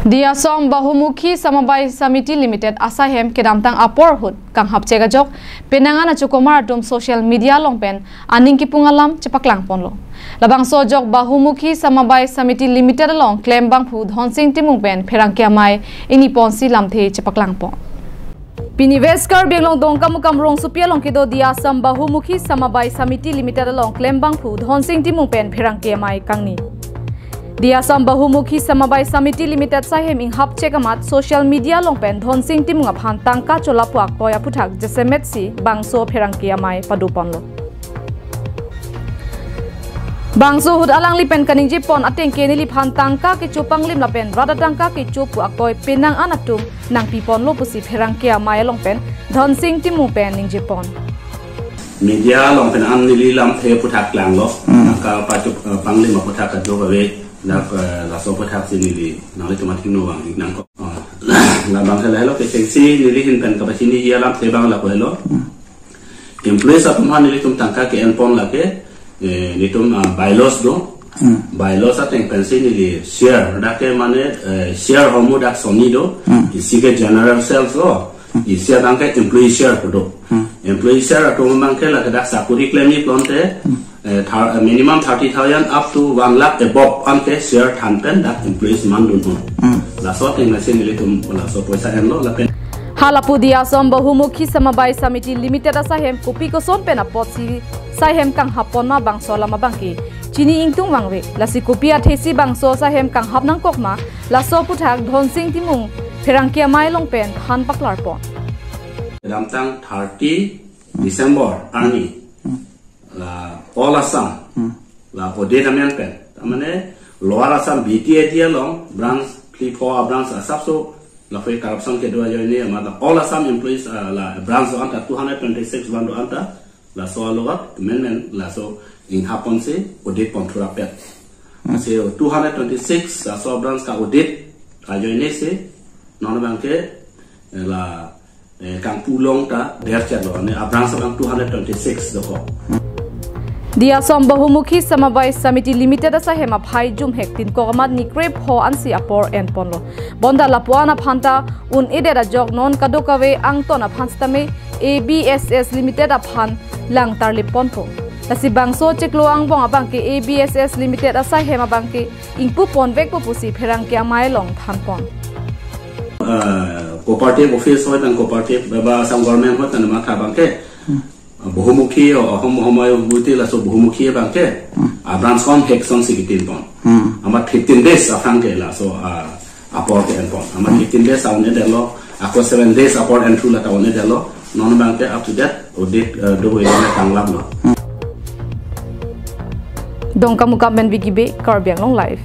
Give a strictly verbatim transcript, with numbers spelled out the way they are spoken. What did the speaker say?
Diasom Bahumukhi Samabai Samiti Limited asaihem kedamtang apor ahut kanghap chek ajok penang an achokomar atum social media along pen aning kipung alam chepaklang ponlo. Labangso ajok Bahumukhi Samabai Samiti Limited along klem abangphu Dhonsing Timung pen pherangke amei ingni ponsi lamthe chepaklang pon. Pini West Karbi Anglong Dongkamukam rongsopi along kedo Diasom Bahumukhi Samabai Samiti Limited along klem abangphu Dhonsing Timung pen pherangke amei kangni. Diasom Bahumukhi Samabai Samiti Limited asaihem inghap chek amat social media along pen Dhonsing Timung aphan tangka cholap pu akoi aphuthak jasemet si bangso pherangke amei pado ponlo. Bangso ahut alangli pen kaningje pon ateng ke neliphan tangka kecho panglim lapen rat atangka kecho pu akoi penang an atum nangpi ponlo pusi pherangke amei along pen Dhonsing Timung pen ningje pon. Media along pen an neli lamthe aphuthak klanglo. Hmm. Tangka pacho, eh, panglim aphuthak kadokave dak, eh, laso aphuthak si neli nanglitum athengno vangji nangkok. Ah, labang ke lahelo kechengsi neli ahin pen kapachini ji alamthe abang lapu helo. Hmm. Employees atum aphan nelitum tangka ke-en pon lake, eh, nelitum, ah, bylaws do. Hmm. Bylaws ateng pensi neli share, dak ke mane, eh, share ahormu dak soni do. Hmm. Isi ke general shares do. Hmm. Isi abang ke employee share pu do. Hmm. Employee share atum abang ke lake dak sakori klemji pulote, Hmm. eh, thar-, eh, minimum thirty thousand up to one lakh above an ke share than pen dak employees mandun un. Hmm. Laso ateng pensi nelitum laso poisa enlo lapen Halapu Diasom Bahumukhi Samabai Samiti Limited asaihem kopi koson pen apotsi saihem kanghap pon ma bangso alam abang ke chini ingtung vangve, lasi kopi athesi bangso asaihem kanghap nangkok ma, laso aphuthak Dhonsing Timung pherangke amei along pen than paklar pon. Kedamtang thirty December arni, Hmm. la All Assam, Hmm. la audit amen pen, ta mane Lower Assam B T A D along branch phli pho abranch asapso lapu corruption kedo ajoine amat la All Assam employees, ah, la branch do-an ta two hundred twenty-six abang do-an ta, laso alogot amendment laso inghap ponsi audit pon thura pet. Hmm. Lasi two hundred twenty-six laso abranch ka-audit ajoine si non abang ke, eh, la, eh, kangpu along ta der chetlo, ne abranch abang two hundred twenty-six dokok. Diasom Bahumukhi Samabai Samiti Limited asaihem aphai jumhek tin kok amat ni krepho ansi apor en ponlo. Bonta lapu-an aphan ta un-edet ajok non kadokave angton aphan sitame A B S S Limited aphan lang tarlip ponpo. Lasi bangso chiklo angbong abang ke A B S S Limited asaihem abang ke ingpu ponvekpo pusi pherangke amei along than pon. Ah, cooperative office ahoi pen cooperative ba Assam government ahoi pen matha abang ke. Hmm. Ah, Bahumukhi, oh, ahom, ahom ayo buti laso Bahumukhi abang ke. Hmm. Ah, branch kon hek son si kitin pon. Hmm. Amat fifteen days aphrang ke laso, ah, apor ke en pon. Amat Hmm. fifteen days aun-edetlo, ako seven days apor en thu lata un-edetlo. Non abang ke up to date, audit, ah, do-oi na tanglaplo. Hmm. Dongkamukam pen Vicky Bey, Karbi Anglong Live.